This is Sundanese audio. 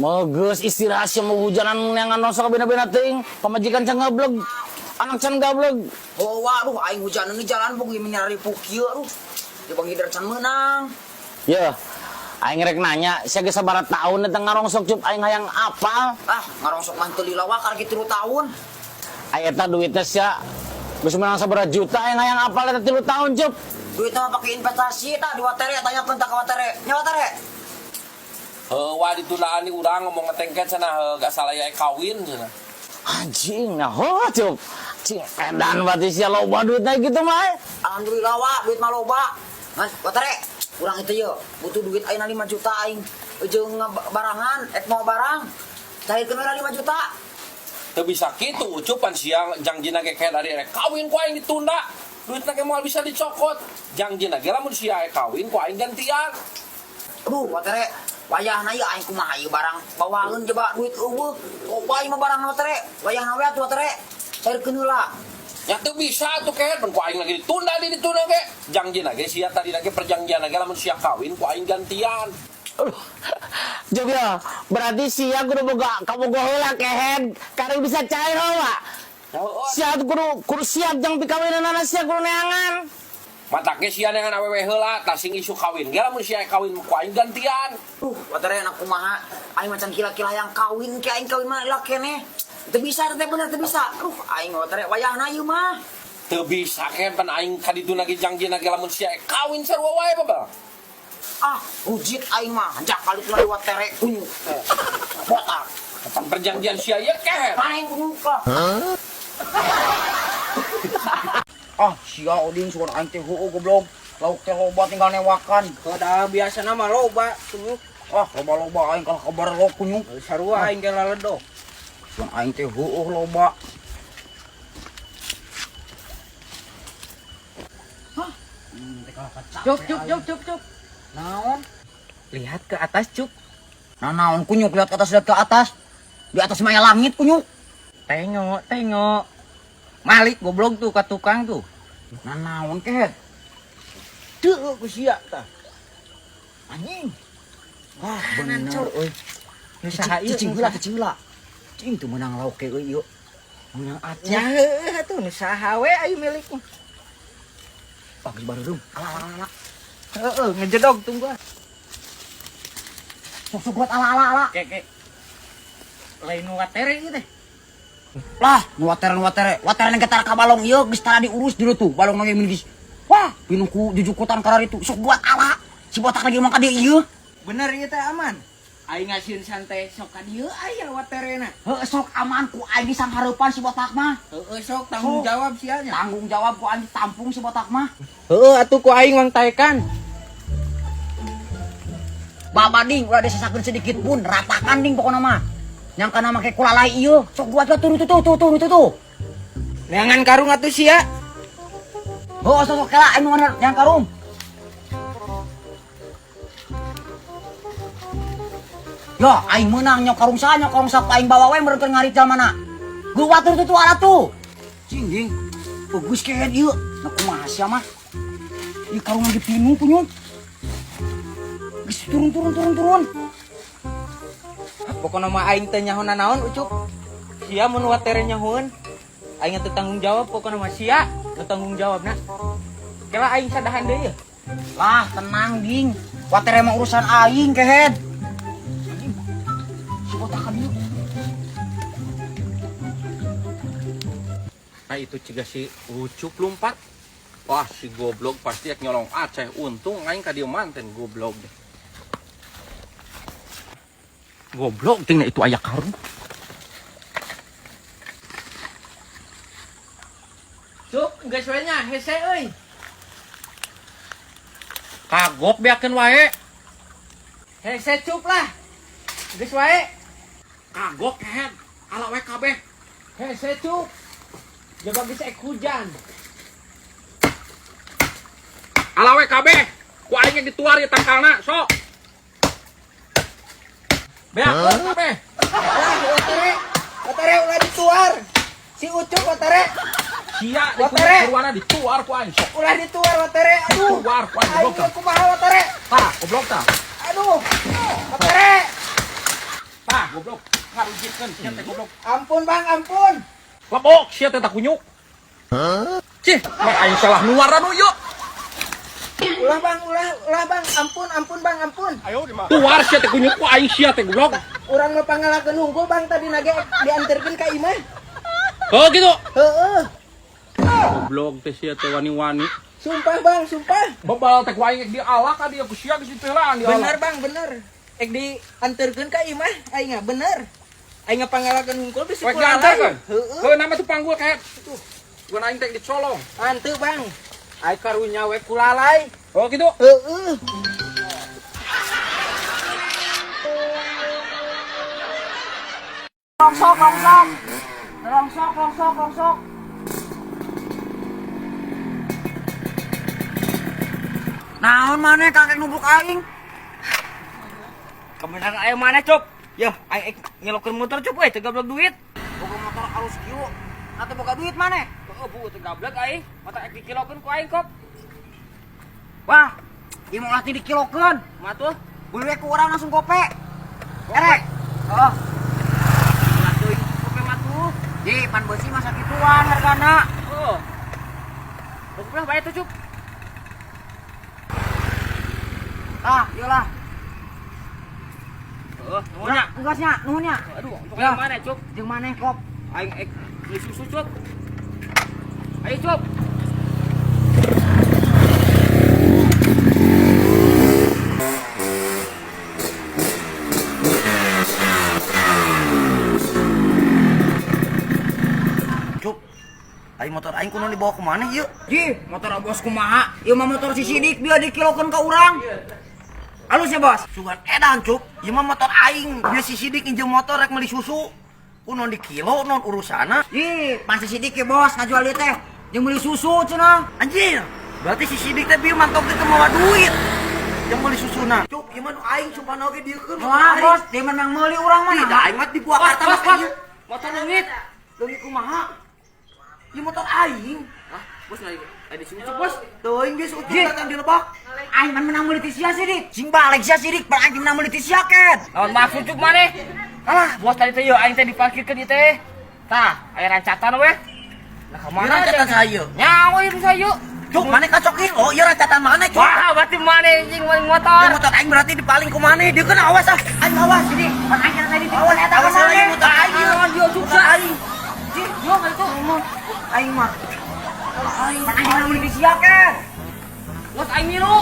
Megeus istirahat sia mau hujanan neangan rongsok bena-bena teuing. Pamajikan can ngableg, anak can gableg. Oh, waduh, aing hujanan di jalan bung gimana ripuk kieu aduh. Di Bang Hidar can meunang. Yeuh, aing rek nanya, sia geus sabaraha tahun eta ngarongsok Cup, aing hayang apal. Ah, ngarongsok mah teu lila wakar kitu 3 tahun. Aya eta duitnya sia geus meunang sabaraha juta aing hayang apal eta 3 tahun Cup. Duitnya mah pake investasi tah di Watere, tanyakeun tah ka Watere. Nya Watere. Heuh, wah ditundaan di urang ngomong ngetengket cenah heuh, gak salah ya kawin cenah. Anjing, nah ho Cup. Anjing, edan berarti sia loba duitnya gitu mah. Alhamdulillah wa, duit mah loba. Mas, Watere, urang itu ye, butuh duit ayeuna 5 juta aing. Jeung barangan, ek mau barang. Cairkeun we 5 juta. Teu bisa kitu Ucup pan siang jangjina ge kayak dari rek kawin ku aing ditunda. Duitna ge moal bisa dicokot. Jangjina ge lamun sia kawin ku aing gantian. Aduh, Watere, wayahna ieu aing kumaha ieu barang bawaeun coba duit eueuh. Loba ieu mah barang Watere. Wayahna we atuh Watere. Cairkeun heula. Ya teu bisa atuh kehed pan ku aing lagi ditunda di ditunda ge. Jangjina ge sia tadi lagi perjanjian ge lamun sia kawin ku aing gantian. Aduh. Jog ya, berarti sia kudu boga kabogoh heula kehed, karek bisa cair heula. Sia kudu siap jang pikawinanana sia kudu neangan. Matak ge sia neangan awewe heula, tah sing isu kawin ge lamun sia kawin ku aing gantian. Watere anak kumaha, aing macan kila-kila yang kawin ke aing kawin mah lila keneh. Teu bisa teh bener teu bisa. Aduh, aing watere wayahna ieu mah. Teu bisa kehed pan aing ka dituna ge jangjina ge lamun sia kawin sarua wae babal. Ah, rujit aing mah, jak kali tu lewat tere kunyuk teh. Botak. Pan perjanjian sia ieu kehed. Aing kunyuk lah. Ah, sia Odin sugan aing teh heueuh goblok. Lauk teh loba tinggal newakan. Dah biasa nama loba kunyuk. Ah, loba-loba aing kalah kabar lo kunyuk. Sarua aing ge laledo. Sugan aing teh heueuh loba. Hah? Cuk, cuk, cuk, cuk, cuk. Naon? Lihat ke atas, Cuk. Nah, naon kunyuk lihat ke atas, lihat ke atas. Di atas mah langit kunyuk. Tengok, tengok. Malik goblok tuh ke tukang tuh. Nah, naon kehed? Teu ku sia tah. Anjing. Wah, Kanan, bener Cuk. euy. Nu saha ieu? Cicing heula, cicing heula. Cicing teu meunang lauk ke euy ieu. Meunang Aceh. Ya heueuh atuh nu saha we ayu milik mah. Bagus bareureum. Ala ala ala. Heeh, ngejedog tungguan. Sok sok buat ala ala ala. Ke ke. Lain nu watere ieu teh. Lah, nu watere nu watere. Watere yang getara ka balong ieu geus tara diurus dulu tuh. Balong nage geus. Wah, pinuh ku jujukutan karar itu. Sok buat ala. Si botak lagi mah ka dieu ieu. Bener ieu teh aman. Aing ngasieun santai sok ka dieu aya waterena. Heuh, sok aman ku aing disanghareupan si botak mah. Heeh, sok tanggung Sok. jawab sia nya. Tanggung jawab ku aing ditampung si botak mah. Heeh, atuh ku aing wang taekan. Baba ding ulah disesakeun sedikit pun, ratakan ding pokona mah. Yang kana make kulalai ieu, sok buat lah turun tuh tuh tuh tuh tuh. Neangan karung atuh sia. Heuh, sok sok kela anu yang karung. Ya, aing meunang nyok karung saha, nyok karung saha aing bawa we meureun keur ngarit jalmana. Geuwat tuh tuh ala tuh. Cing ding. Bagus kehed ieu. Nah kumaha sia mah? Ieu karung lagi pinuh kunyuk. Geus turun turun turun turun. Pokona mah aing teh nyaho nanaon Ucup. Sia mun watere nyahoeun. Aing teu tanggung jawab pokona mah sia nu tanggung jawabna. Kela aing sadahan deui yeuh. Lah tenang ding. Watere mah urusan aing kehed. Si botak ka dieu. Nah itu cegah si Ucup lompat. Wah si goblok pasti ek nyolong Aceh. Untung aing ka dieu manten goblok. Goblok tingna itu aya karung. Cuk, geus we nya hese euy. Kagok beakeun wae. Hese cuk lah. Geus wae. Kagok kehed. Ala wae kabeh. Hese cuk. Jaga geus ek hujan. Ala wae kabeh. Ku aing ge dituar ieu tangkalna, sok. Beakeun kabeh. Lah, watere. Watere ulah dituar. Si Ucup watere. Sia Watere. dituar dituar ku aing sok. Ulah dituar watere. Aduh. Dituar ku aing Aing goblok tah. kumaha watere. Tah, goblok tah. Aduh. Katere. Tah, goblok. Ngarujitkeun sia teh goblok. Ampun, Bang, ampun. Lebok sia teh takunyuk. Cih, mah aing salah nuar anu yuk. Ulah, Bang, ulah, ulah, Bang. Ampun, ampun, Bang, ampun. Tuar sia teh kunyuk ku aing sia teh goblok. Urang mah pangalakeun unggul, Bang, tadi nage dianterkeun ka imah. Oh gitu. Heeh. Goblok teh sia teh wani-wani. Sumpah, Bang, sumpah. Bebal teh ku aing di alak ka dia ku sia geus diteulaan di alak. Bener, Bang, bener. Ek dianterkeun ka imah aing bener. Aing pangalakeun hungkul bisi Wek kulalay. diantarkeun. Heeh. Heuh nama tuh panggul kayak tuh. Gua aing teh dicolong. Hanteu, Bang. Aing karunya we kulalay. Oh gitu. Heeh. Rongsok, rongsok. Rongsok, rongsok, rongsok. Naon maneh kakek nubruk aing? Kebenaran aing mana, Cop? Yah, aing ngelokeun motor, Cop, euy, teu gablek duit. Boga motor alus kieu. Atuh boga duit maneh. Heeh, bu, teu gablek aing. Mata ek dikilokeun ku aing, Kop. Wah, ieu mah ulah ti dikilokeun. Matuh. Beli we ku urang langsung gope. Erek. Oh, Matuh, gope matuh. di pan beusi masa kituan hargana. Oh. Berapa bayar tuh, Cop? Ah, ieu lah. Heeh, nuhun nya. Tugasnya, nuhun nya. Aduh, untuk Ya. yang mana, Cop? Jeung maneh kop. Aing ek beli susu, Cop. Ayo, Cop. Cup, aing motor aing kuno dibawa kemana yuk? Ji, motor bos kumaha? Ieu mah motor si Sidik dia dikilokeun ka urang. Alus ya, Bos? Sugan edan cup, ieu mah motor aing. Dia si Sidik injem motor rek meuli susu. Kuno di kilo non urusana. Ji, pan si Sidik ya, Bos, ngajual ieu teh. Jeung meuli susu cenah. Anjir, berarti si Sidik teh bieu mantog teh mawa duit. Yang meuli susuna. Cup, ieu mah nu aing sumpah oge dieukeun. Wah, Bos, dia menang meuli urang mah. Tidak, aing mah di Purwakarta Bos, mah bos. ieu. Motor leungit. Leungit kumaha? Ieu motor aing. Hah, bos lagi ada di sini, Cop, Bos. Teuing geus utuh Ji. datang di lebak. Aing mah menang meuli ti sia Sidik. Sing balik sia Sidik, pan aing menang meuli ti sia ket. Lawan maksud Cop maneh? Ah, bos tadi teh yeuh aing teh diparkirkeun ieu teh. Tah, aya rancatan weh. Lah ka Ieu mana? rancatan saya. Nyawa ieu saya. Cuk, maneh kacok kilo, ieu rancatan maneh, Cuk. Wah, berarti maneh anjing maling motor. Ieu motor aing berarti dipaling ku maneh. Dieukeun awas ah. Aing awas. Sidik, pan aing tadi di Awas, eta awas maneh. aing motor aing. ieu. Ah, dia Motor sukses. aing. Ji, yo ka itu. Aing mah. Aing pan aing menang meuli ti sia ket. Bos aing milu.